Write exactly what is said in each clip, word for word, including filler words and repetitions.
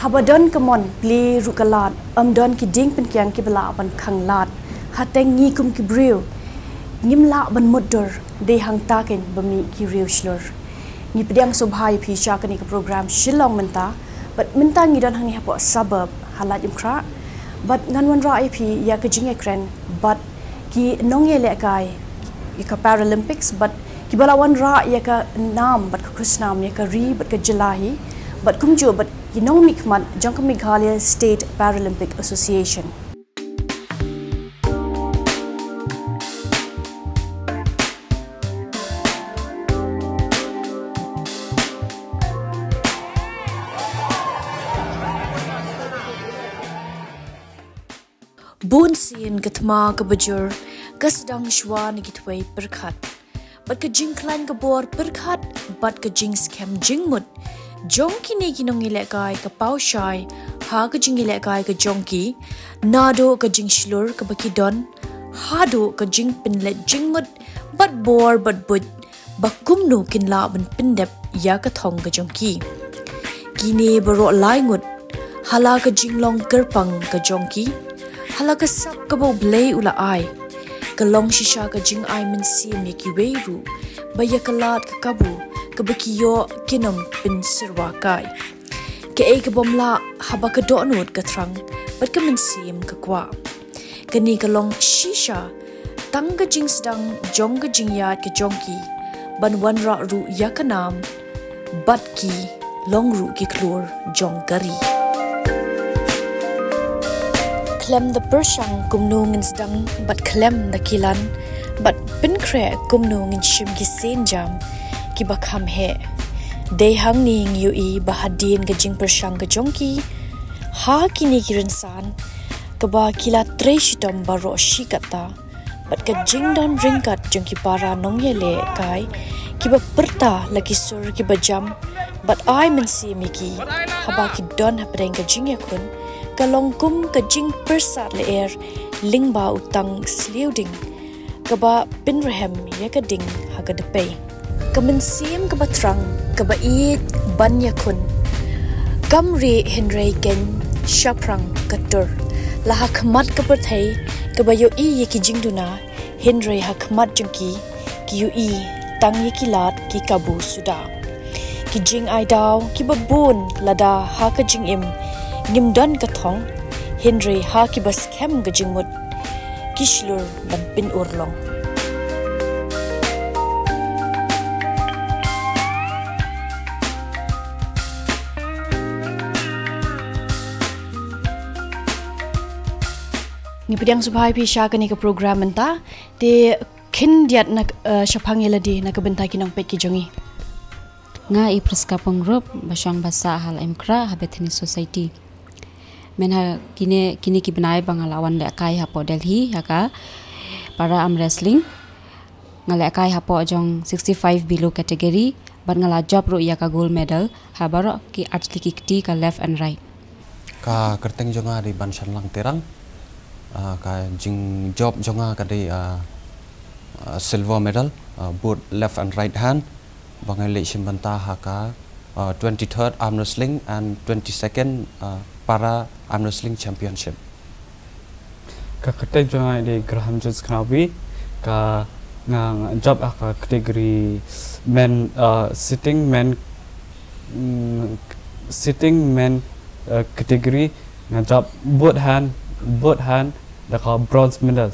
Haba don ka mon plie ruh ka lad, ym don ki dieng pynkiang kiba lah ban khang lad. Hateng ngi kum ki briew ngim lah ban mutdur, dei hangta kein ba mih ki riew shlur. Ngi pdiang sngewbha ïa phi sha kane ka program Shillong Mynta, bad mynta ngi don hangne hapoh suburb ha Laitumkhrah, bad ngan wanrah ïa phi ïa ka jingïakren bad ki nongïalehkai ïa ka Paralympics, bad kiba la wanrah ïa ka nam bad ka khusnam ïa ka ri bad ka jylla hi, bad kumjuh bad ki nongmihkhmat jong ka Meghalaya State Paralympic Association. Bun sien ka thma kaba jur ka sdang shuwa na ki thwei pyrkhat, bad ka jingkhlaiñ ka bor pyrkhat bad ka jingskhem jingmut jong kine ki nongïalehkai ka paw shai ha ka jingïalehkai ka jong ki, naduh ka jingshlur kaba ki don haduh ka jingpynleit jingmut bad bor bad buit ba kumno kin lah ban pyndep ïa ka thong ka jong ki. Kine baroh lai ngut, ha la ka jinglong kyrpang ka jong ki, ha la ka sap kaba U Blei u la ai, ka long shisha ka jingai mynsiem ïa kiwei ruh ba ïa ka lad ka kabu kaba ki ïoh kin ym pynsyrwa kai. Kaei kabym lah haba ka dohnud ka thrang bad ka mynsiem ka kwah. Kane ka long shisha tang ka jingsdang jong ka jingïaid ka jong ki ban wanrah ruh ïa ka nam, bad ki long ruh ki khlur jong ka ri. Khlem da pyrshang kumno ngin sdang bad khlem da kilan bad pynkhreh kumno ngin shim ki sienjam kiba kham heh, dei hangne ngi ïohi ba hadien ka jingpyrshang ka jong ki ha kine ki rynsan, kaba ki la trei shitom baroh shi katta, bad ka jingdon ryngkat jong ki para nongïalehkai kiba pyrta la ki sur kiba jam bad ai mynsiem ïa ki haba ki don hapdeng ka jingïakhun, ka long kum ka jingpyrsad lyer lyngba u tang sliew ding kaba pynrhem ïa ka ding ha ka dpei. Ka mynsiem kaba thrang kaba ïeit ban ïakhun, kam rieh hynrei keiñ shaphrang ka tur. La ha khmat ka pyrthei kaba ïohi ïa ki jingduna, hynrei ha khmat jong ki, ki ïohi tang ïa ki lad ki kabu suda. Ki jingai daw kiba bun lada ha ka jingim ngim don ka thong, hynrei ha kiba skhem ka jingmut ki shlur ban pynurlong. Ngi pdiang sngewbha ïa phi sha kane ka program mynta, te khyndiat na, eh, shaphang ïa lade na ka bynta ki nongpeit ki jong ngi. Nga i Priska Pyngrope, ba shong ba sah ha Laitumkhrah ha Bethany Society. Mynha kine, kine ki bnai ba nga la wan lehkai hapoh Delhi ha ka para arm wrestling. Nga lehkai hapoh jong sixty-five below category, bad nga la jop ruh ïa ka gold medal ha baroh ki archery ki kti ka left and right. Ka kyrteng jong nga dei Banshanlang Terang. Ah, ka jingjop jong nga ka dei, ah, ah, silver medal, ah, both left and right hand. Ba nga leit shim bynta ha ka, ah, twenty-third arm wrestling and twenty-second, ah, para arm wrestling championship. Ka kyrteng jong nga dei Graham Jones Knawi, ka nga, nga jop ha ka category men, ah, sitting men, mm, sitting men, ah, category, nga jop both hand, both hand, da ka bronze medal.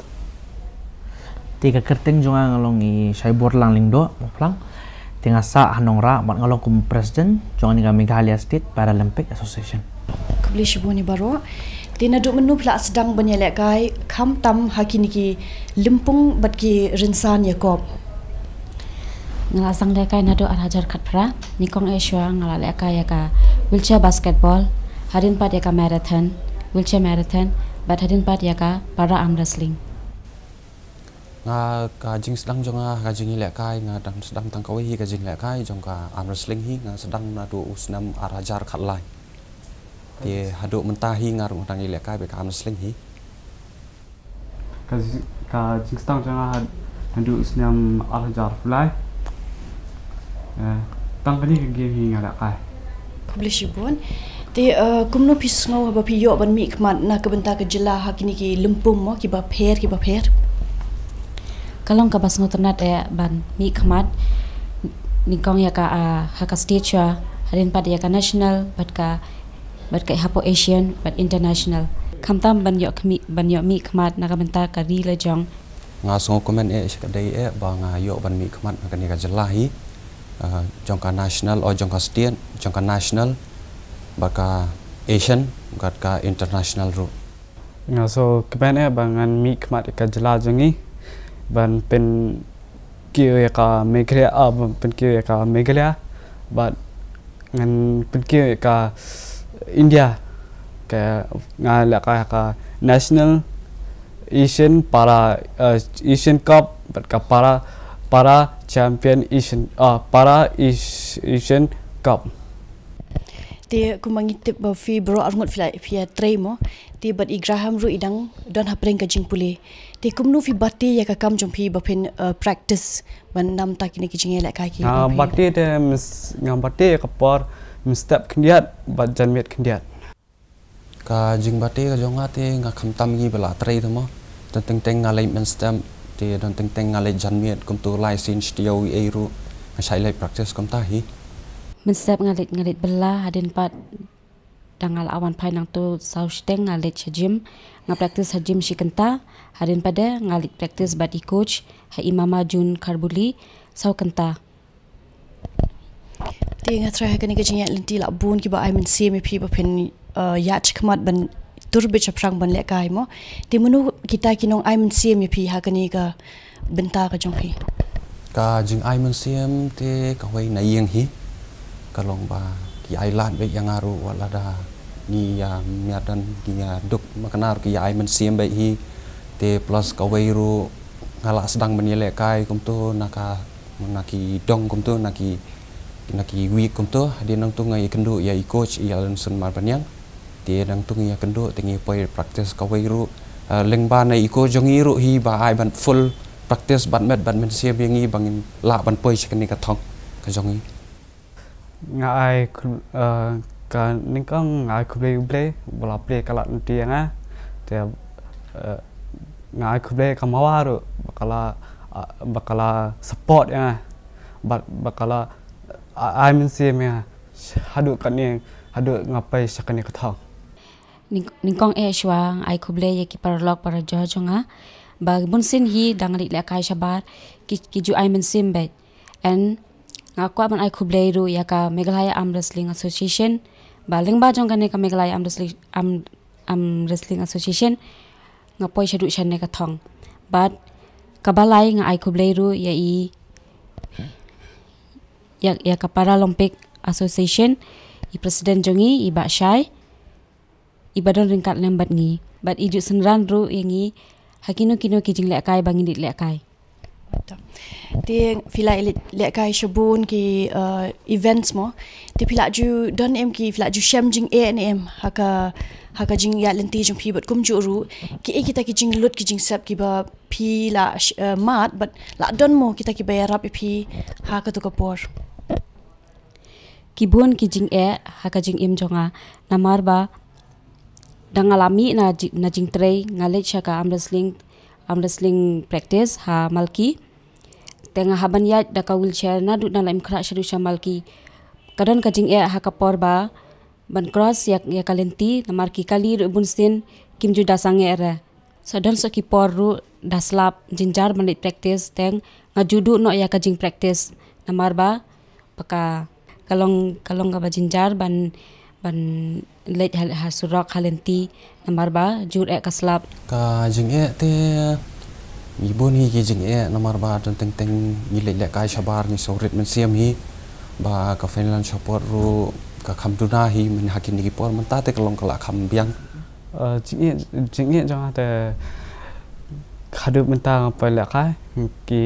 Te ka kyrteng jong nga nga long i Shaiborlang Lyngdoh Mawphlang. Te nga sah ha Nongrah bad nga long kum president jong kane ka Meghalaya State Paralympic Association. Khublei shibun ïa baroh. Te naduh mynno phi la sdang ban ïalehkai, khamtam ha kine ki lympung bad ki rynsan ïakob? Nga la sdang lehkai naduh ar hajar khatphra, nyngkong eh shuwa nga la lehkai ïa ka wheelchair basketball, hadien pat ïa ka marathon, wheelchair marathon, bad hadien pat ïa ka para arm wrestling. Nga ka jingsdang jong nga ka jingïalehkai, nga dang sdang tang kawei hi ka jinglehkai jong ka arm wrestling hi, nga sdang naduh u snem ar hajar khatlai. Te haduh mynta hi nga ruh nga dang ïalehkai bad ka arm wrestling hi. Ka ji-, ka jingsdang jong nga ha, naduh u snem ar hajar khatlai. Eh, tang kane ka game hi nga lehkai. Khublei shibun. Te uh, kumno phi sngew haba phi ïoh ban mih khmat na ka bynta ka jylla ha kine ki lympung mo kiba pher kiba pher? Ka long kaba sngewtynnat eh ban mih khmat nyngkong ïa ka uh, ha ka stage shuwa, hadien pat ïa ka national bad ka bad ka hapoh Asian bad international. Khamtam ban ïoh khmi ban ïoh mih khmat na ka bynta ka ri la jong. Nga sngewkmen eh sha ka dei eh ba nga ïoh ban mih khmat na kane ka jylla hi. Uh, jong ka national o jong ka state, jong ka national bad ka Asian bad ka international ruh. Nga sngewkmen eh ba ngan mih khmat ïa ka jylla jong ngi ban pynkiew ïa ka Meghalaya, ah, ban pynkiew ïa ka Meghalaya bad ngan pynkiew ïa ka India. Ka nga lehkai ha ka national, Asian para, uh, Asian Cup bad ka para para champion Asian, uh, para Asian Cup. Te kumba ngi tip ba phi baroh arngut phi la phi ïa trei mo. Te bad i Graham ruh i dang don hapdeng ka jingpule. Te kumno phi bati ïa ka kam jong phi ba phin uh, practice ban namta kine ki jingïalehkai ki. Nga bati te nga bati ïa ka por mynstep khyndiat bad janmiet khyndiat. Ka jingbati ka jong nga te nga khamtam ngi ba la trei te mo. Don teng teng nga leit mynstep te don teng teng nga leit janmiet kumtu lai sien stia ei ruh nga shait leit practice kumta hi. Mynstep nga leit nga leit bylla hadien pat da nga la wan phai nangtu saw shiteng nga leit sha gym. Nga practice ha gym shi kynta hadien pat de nga leit practice bad i coach ha i Mama June Kharbuli saw kynta. Te nga tharai ha kane ka jingïaid lynti la bun kiba ai mynsiem ïa phi ba phin uh, ïaid shakhmat ban tur beit shaphrang ban lehkai mo. Te mano kita ki nong ai mynsiem ïa phi ha kane ka bynta ka jong phi? Ka jingai mynsiem te kawei na ïing hi ka long ba ki ai lad beit ïa nga ruh wat lada ngi ïa miat don ngi ïa duk makna ruh ki ai mynsiem beit hi. Te plus kawei ruh nga la sdang ban ïalehkai kumto na ka na ki dong kumto na ki na ki week kumto hadien nangto nga ïakynduh ïa i coach i Alanson Marbaniang. Te nangto nga ïakynduh te ngi poi practice kawei ruh lyngba na i coach jong i ruh hi ba ai ban full practice bad met bad mynsiem ïa ngi ba ngin lah ban poi sha kane ka thong ka jong i. Nga ai ka nyngkong nga ai khublei U Blei ba la plie ka lad lynti ïa nga. Te nga ai khublei ka mawa ruh ba ka la ba ka la support ïa nga bad ba ka la ai mynsiem ïa nga haduh kane haduh nga poi sha kane ka thong. Nyngkong eh shuwa nga ai khublei ïa ki paralok parajor jong nga ba bunsien hi da nga leit lehkai shabar ki ki ju ai mynsiem beit. And nga kwah ban ai khublei ruh ïa ka Meghalaya Arm Wrestling Association ba lyngba jong kane ka Meghalaya Arm Wrestling Arm Arm Wrestling Association nga poi shaduh shane ka thong. Bad kaba lai nga ai khublei ruh ïa i ïa, ïa ka Paralympic Association i president jong i i Bah Shai i ba don ryngkat lem bad ngi bad i ju synran ruh ïa ngi ha kino kino ki jinglehkai ba ngin leit lehkai. Te phi la lehkai sha bun ki uh, events mo. Te phi la ju don em ki phi la ju shem jingeh ne em ha ka ha ka jingïaid lynti jong phi bad kumjuh ruh ki eh kita ki jinglut ki jingsep kiba phi la uh, mad bad la don mo kita kiba ïarap ïa phi ha katu ka por. Ki bun ki jingeh ha ka jingim jong nga namar ba da nga la mih na jingtrei nga leit sha ka arm wrestling arm wrestling practice ha Malki. Te nga hap ban ïaid da ka wheelchair naduh na Laitumkhrah shaduh sha Malki. Ka don ka jingeh ha ka por ba ban cross ïa ka lynti namar ki kali ruh bunsien kim ju da sangeh re. Sa don sa ki por ruh da slap jynjar ban leit practice teng nga ju duh noh ïa ka jing practice namar ba ba ka ka long ka long kaba jynjar ban ban leit ha ha surok ha lynti namar ba jur eh ka slap. Ka jingeh te ngi bun hi ki jingeh namar ba don teng teng ngi leit lehkai shabar ngi sawrit mynsiem hi ba ka financial support ruh ka kham duna hi mynha kine ki por mynta te ka long ka la kham biang. Jingeh jingeh jong nga te haduh mynta nga poi lehkai ki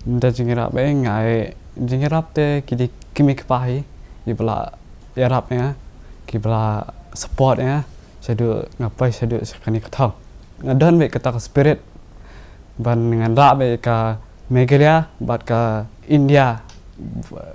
mynta jingïarap eh nga ai jingïarap te ki dei ki mei ki pa hi ki ba la ïarap ïa nga ki ba la support ïa nga shaduh nga poi shaduh sha kane ka thaw. Nga don beit kata ka spirit ban ngan rah beit ka Meghalaya bad ka India.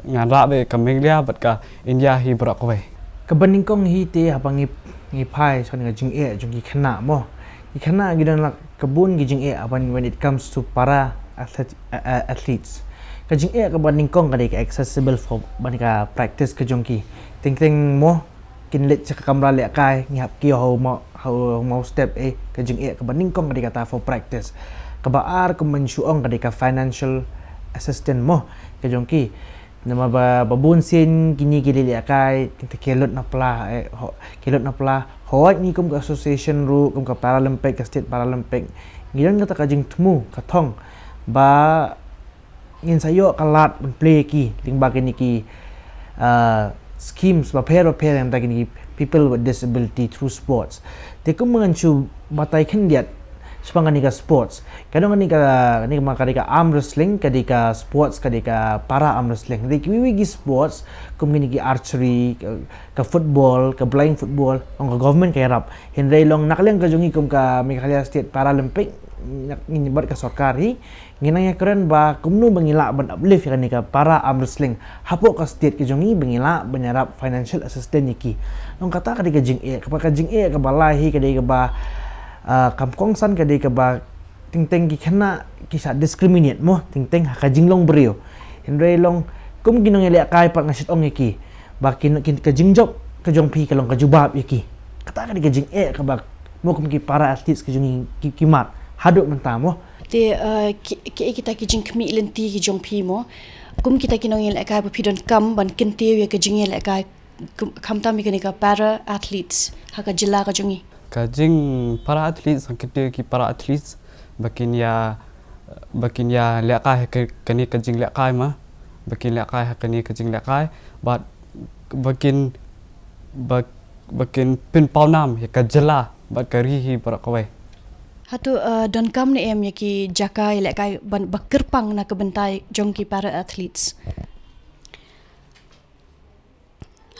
Ngan rah beit ka Meghalaya bad ka India hi baroh kawei. Kaba nyngkong hi te haba ngi, ngi phai sha ka jingeh jong ki khynnah mo. Ki khynnah ki don la ka bun ki jingeh haba when it comes to para athlete, uh, uh, athletes. Ka jingeh kaba nyngkong ka dei ka accessible for ban ka practice ka jong ki. Teng teng mo kin leit sha ka kamra lehkai, ngi hap kiew ha u maw, ha u maw step, eh, ka jingeh kaba nyngkong ka dei kata for practice. Kaba ar kumba ngi shu ong ka dei ka financial assistance mo ka jong ki. Namar ba, ba bun sien kine ki lehkai, kita ki lut na pla, eh, ho-, ki lut na pla. Hooid ngi kum ka association ruh, kum ka Paralympic, ka State Paralympic, ngi don kata ka jingthmu, ka thong ba ngin sa ïoh ka lad ban plie ïa ki lyngba kine ki, uh, schemes bapher bapher na bynta kine ki people with disability through sports. Te kumba ngan shu batai khyndiat shaphang kane ka sports, ka don kane ka, kane ka, ka dei ka arm wrestling, ka dei ka sports, ka dei ka para arm wrestling. Dei kiwei kiwei ki sports kum kine ki archery, ka, ka football, ka blind football, long ka government ka ïarap. Hynrei long na ka liang ka jong ngi kum ka Meghalaya State Paralympic, na, ngi bad ka sorkar hi ngi nang ïakren ba kumno ba ngi lah ban uplift ïa kane ka para arm wrestling hapoh ka state ka jong ngi, ba ngi lah ban ïarap financial assistance ïa ki. Long kata ka dei ka jingeh, kaba ka jingeh kaba lai hi ka dei kaba, ah, kam kongsan, ka dei kaba teng teng ki khynnah ki sa discriminate mo, teng teng ha ka jinglong briew. Hynrei long kum ki nongïalehkai pat nga shu ong ïa ki ba ki, ki, ka jingjop ka jong phi ka long ka jubab ïa ki. Kata ka dei ka jingeh kaba mo kum ki para athletes ka jong ngi ki, ki mad haduh mynta mo. Te, uh, ki, ki, kita ki jingkhmih lynti ki jong phi mo, kum kita ki nongïalehkai ba phi donkam ban kyntiew ïa ka jingïalehkai, kum, khamtam ïa kane ka para athletes ha ka jylla ka jong ngi? Ka jing para athletes, hangta ki para athletes ba kin ïa, ba kin ïalehkai ha ka, kane ka jinglehkai mo, ba kin lehkai ha kane ka jinglehkai, bad ba kin, ba, ba kin pynpaw nam ïa ka jylla bad ka ri hi baroh kawei. Hato, uh, donkam ne em ïa ki jaka ïalehkai ban, ba kyrpang na ka bynta jong ki para athletes?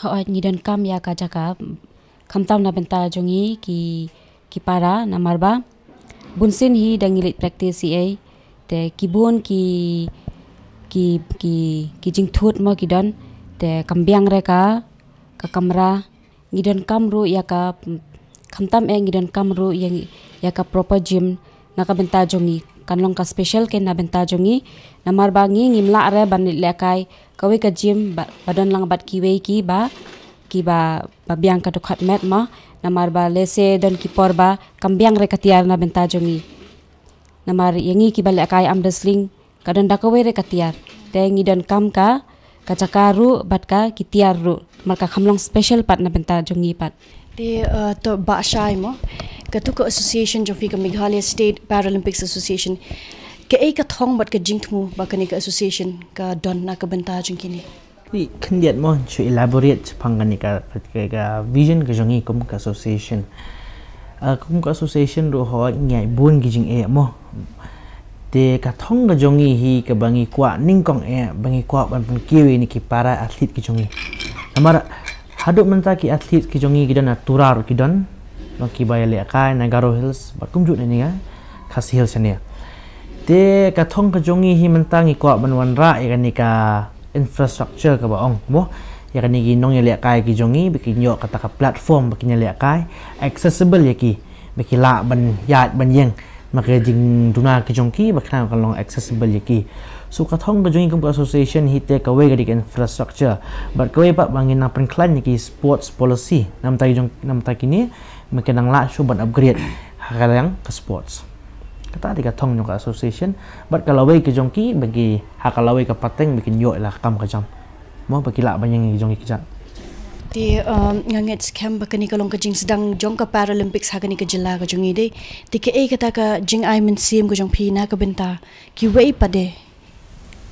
Hooid, ngi donkam ïa ka jaka, khamtam na bynta jong ngi ki, ki para, namar ba bun sien hi da ngi leit practice hi ei, te ki bun ki, ki, ki, ki jingthut mo ki don, te kam biang re ka, ka kamra. Ngi donkam ruh ïa ka, khamtam eh, ngi donkam ruh ïa, ïa ka proper gym na ka bynta jong ngi. Kan long ka special ka na bynta jong ngi, namar ba ngi ngim lah re ban lehkai kawei ka gym ba, ba don lang bad kiwei ki ba, ki ba, ba biang ka dkhot met mo, namar ba lehse don ki por ba kam biang re ka tiar na bynta jong ngi. Namar ïa ngi ki ba lehkai arm wrestling ka don da kawei re ka tiar. Te ngi donkam ka, ka jaka ruh bad ka ki tiar ruh, namar ka kham long special pat na bynta jong ngi pat. Te, uh, to Bah Shai mo, katu ka association jong phi ka Meghalaya State Paralympics Association, kaei ka thong bad ka jingthmu ba kane ka association ka don na ka bynta jong kine? Te khyndiat mo shu elaborate shaphang kane ka, ka, ka vision ka jong ngi kum ka association. Uh, kum ka association ruh hooid ngi ïai bun ki jingeh mo. Te ka thong ka jong ngi hi kaba ngi kwah nyngkong eh, ba ngi kwah ban pynkiew ïa kine ki para athlete ki jong ngi. Namar haduh mynta ki athlete ki jong ngi ki don na Tura ruh ki don, long ki ba ïalehkai na Garo Hills bad kumjuh na ïa Khasi Hills shane. Te ka thong ka jong ngi hi mynta ngi kwah ban wanrah ïa kane ka infrastructure kaba ong mo, ïa kane ki nongïalehkai ki jong ngi ba kin ïoh kata ka platform ba kin ïalehkai, accessible ïa ki, ba ki lah ban ïaid ban ïeng, ma ka jingduna ki jong ki ba khnang kan long accessible ïa ki. So ka thong ka jong ngi kum ka association hi te kawei ka dei ka infrastructure, bad kawei pat ba ngin nang pynkhlaiñ ïa ki sports policy na bynta ki jong, na bynta kine ba kin nang lah shuh ban upgrade ha ka liang ka sports. Kata dei ka thong jong ka association, bad ka lawei ka jong ki ba ki ha ka lawei ka pateng ba kin ïoh ïa la ka kam ka jam mo, ba ki lah ban ïeng ïa ki jong ki kjat. Te, um, nga ngeit skhem ba kane ka long ka jingsdang jong ka Paralympics ha kane ka jylla ka jong ngi dei. Te kaei kata ka jingai mynsiem ka jong phi na ka bynta kiwei pat de?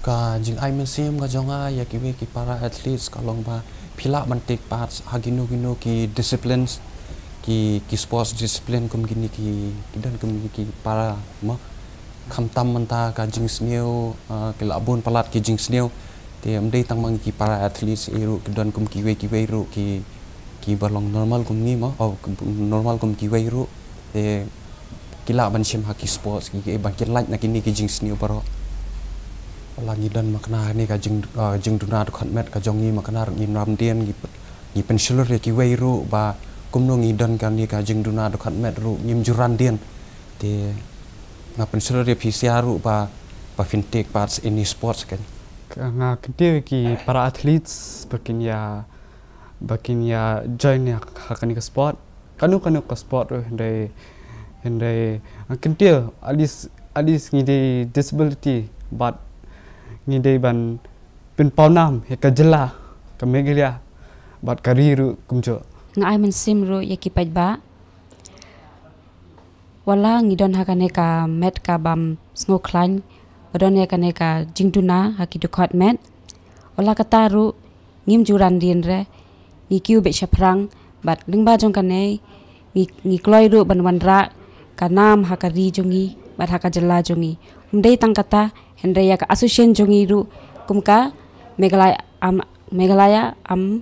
Ka jingai mynsiem ka jong nga ïa kiwei ki para athletes ka long ba phi lah ban take part ha kino kino ki disciplines, ki, ki sports discipline kum kine ki, ki don kum kine ki para mo. Khamtam mynta ka jingsniew, ah, ki la bun palat ki jingsniew. Te ym dei tang ma ngi ki para athletes hi ruh, ki don kum kiwei kiwei ruh ki, ki ba long normal kum ngi mo, oh, ki normal kum kiwei ruh. Te ki lah ban shim ha ki sports, ki, ki ban kin lait na kine ki jingsniew baroh. La ngi don ma kane ka jing, ah, jingduna dkhot met ka jong ngi ma kane ruh ngim ram dien ki Ngi pynshlur ïa kiwei ruh ba kumno ngi don kane ka jingduna dkhot met ruh ngim ju ran dien. Te nga pynshlur ïa phi sha ruh ba, ba phin take part in any sports kan. Nga kyntiew ïa ki para athletes ba kin ïa, ba kin ïa join ïa ha kane ka sport. Kano kano ka sport ruh hynrei, hynrei nga kyntiew at least, at least ngi dei disability bad ngi dei ban pynpaw nam ïa ka jylla ka Meghalaya bad ka ri ruh kumjuh. Nga ai mynsiem ruh ïa ki paidbah. Wat la ngi don ha kane ka met ka bym sngewkhlaiñ, ba don ïa kane ka jingduna ha ki dkhot met. Wat la kata ruh ngim ju ran dien re, ngi kiew beit shaphrang bad lyngba jong kane ngi, ngi kloi ruh ban wanrah ka nam ha ka ri jong ngi bad ha ka jylla jong ngi. Ym dei tang kata, hynrei ïa ka association jong ngi ruh kum ka Meghalaya Arm, Meghalaya Arm,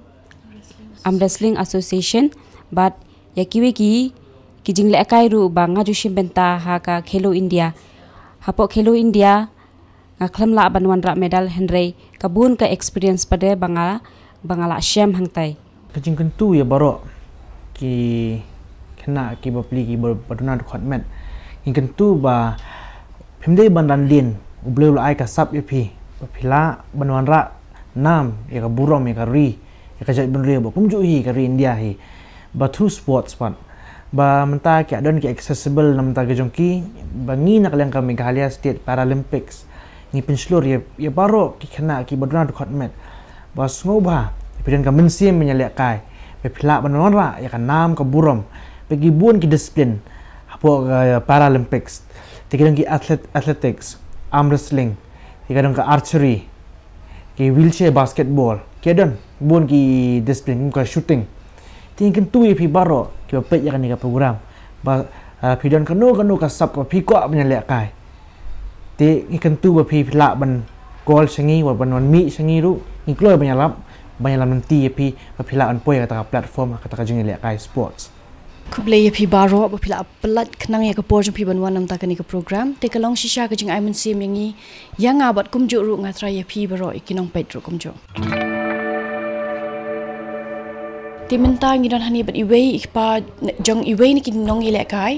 Arm Wrestling Association bad ïa kiwei ki, ki jinglehkai ruh ba nga ju shim bynta ha ka Khelo India. Hapoh Khelo India nga khlem lah ban wanrah medal hynrei ka bun ka experience pat de ba nga, ba nga la shem hangtai. Ka jingkyntu ïa baroh ki khynnah ki bapli ki ba, ba duna dkhot met. Ngi kyntu ba phim dei ban ran dien, U Blei u la ai ka sap ïa phi ba phi lah ban wanrah nam ïa ka burom ïa ka ri, ïa ka jaitbynriew ba kumjuh hi ka ri India hi. Ba through sports pat ba mynta ki don ki accessible na mynta ka jong ki, ba ngi na ka liang ka Meghalaya State Paralympics ngi pynshlur ïa, ïa baroh ki khynnah ki ba duna dkhot met ba sngewbha phi don ka mynsiem ban ïalehkai, ba phi lah ban wanrah ïa ka nam ka burom. Ba ki bun ki discipline hapoh ka Paralympics. Te ki don ki athlet-, athletics, arm wrestling, te ki don ka archery, ki wheelchair basketball, ki don bun ki discipline kum ka shooting. Te ngi kyntu ïa phi baroh ki ba peit ïa kane ka program ba, ah, phi don kano kano ka sap ka phi kwah ban ïalehkai. Te ngi kyntu ba phi lah ban call sha ngi, wat ban wan mih sha ngi ruh, ngi kloi ban ïalap, ban ïalam lynti ïa phi ba phi lah ban poi ha kata ka platform, ha kata ka jingïalehkai sports. Khublei ïa phi baroh ba phi la pynlait khnang ïa ka por jong phi ban wan na mynta kane ka program. Te ka long shisha ka jingai mynsiem ïa ngi, ïa nga bad kumjuh ruh nga tharai ïa phi baroh ïa ki nongpeit ruh kumjuh. Te mynta ngi don hangne bad iwei i kpa jong iwei na ki nongïalehkai.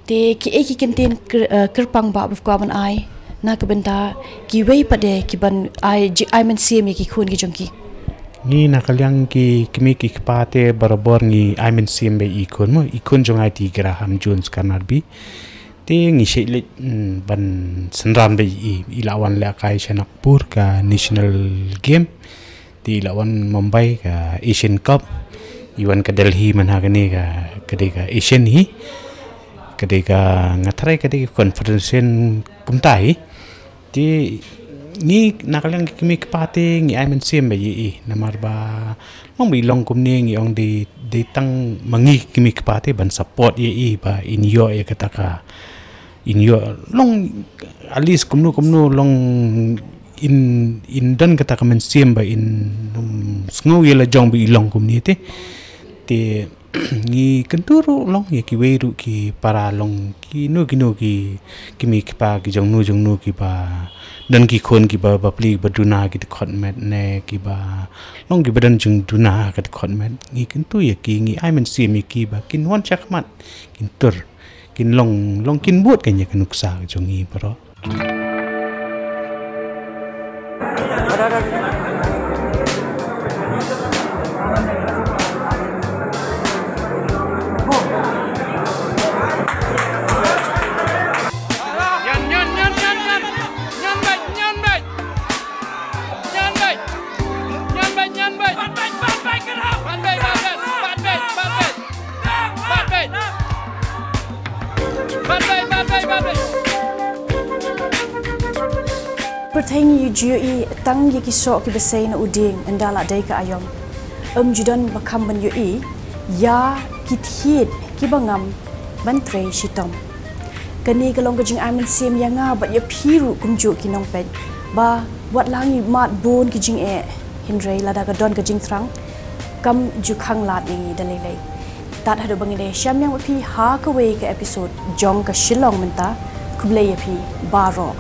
Te kiei ki kyntien kyr-, eh, kyrpang ba phi kwah ban ai na ka bynta kiwei pat de ki ban ai ji-, ai mynsiem ïa ki khun ki jong ki? Ngi na ka liang ki kmie ki kpa te barabor ngi ai mynsiem bad i khun mo, i khun jong nga te i Graham Jones Karnatbi. Te ngi shait leit, mm, ban synran bad i, i la wan lehkai sha Nagpur ka National Game. Te i la wan Mumbai ka Asian Cup. I wan ka Delhi man ha kane ka, ka dei ka Asian hi. Ka dei ka, nga tharai ka dei ka Confederation kumta hi. Te ngi na ka liang ki kmie ki kpa te ngi ai mynsiem bad i, i namar ba long ba i long kumne ngi ong dei, dei tang ma ngi ki kmie ki kpa te ban support i, i ba in ïoh ïa kata ka, in ïoh long at least kumno kumno long in, in don kata ka mynsiem ba in, um, sngew ïa la jong ba i long kumne te. Te ngi kyntu ruh long ïa kiwei ruh ki para long kino kino ki kmie ki kpa ki jong no jong no ki ba don ki khun ki ba bapli ba duna ki dkhot met ne ki ba long ki ba don jingduna ka dkhot met. Ngi kyntu ïa ki, ngi ai mynsiem ïa ki ba kin wan shakhmat, kin tur, kin long, long kin bud kan ïa ka nuksa ka jong ngi baroh. Pyrthei ngi ju ïohi tang ïa ki soh ki ba sei na u dieng ynda la dei ka aïom. Ym ju don ba kham ban ïohi ïa ki thied ki ba ngam ban trei shitom. Kane ka long ka jingai mynsiem ïa nga bad ïa phi ruh kumjuh ki nongpeit ba wat la ngi mad bun ki jingeh hynrei lada ka don ka jingthrang kam ju khang lad ïa ngi da lei lei. Tad haduh ba ngin ïashem ïa phi ha kawei ka episode jong ka Shillong Mynta. Khublei ïa phi baroh.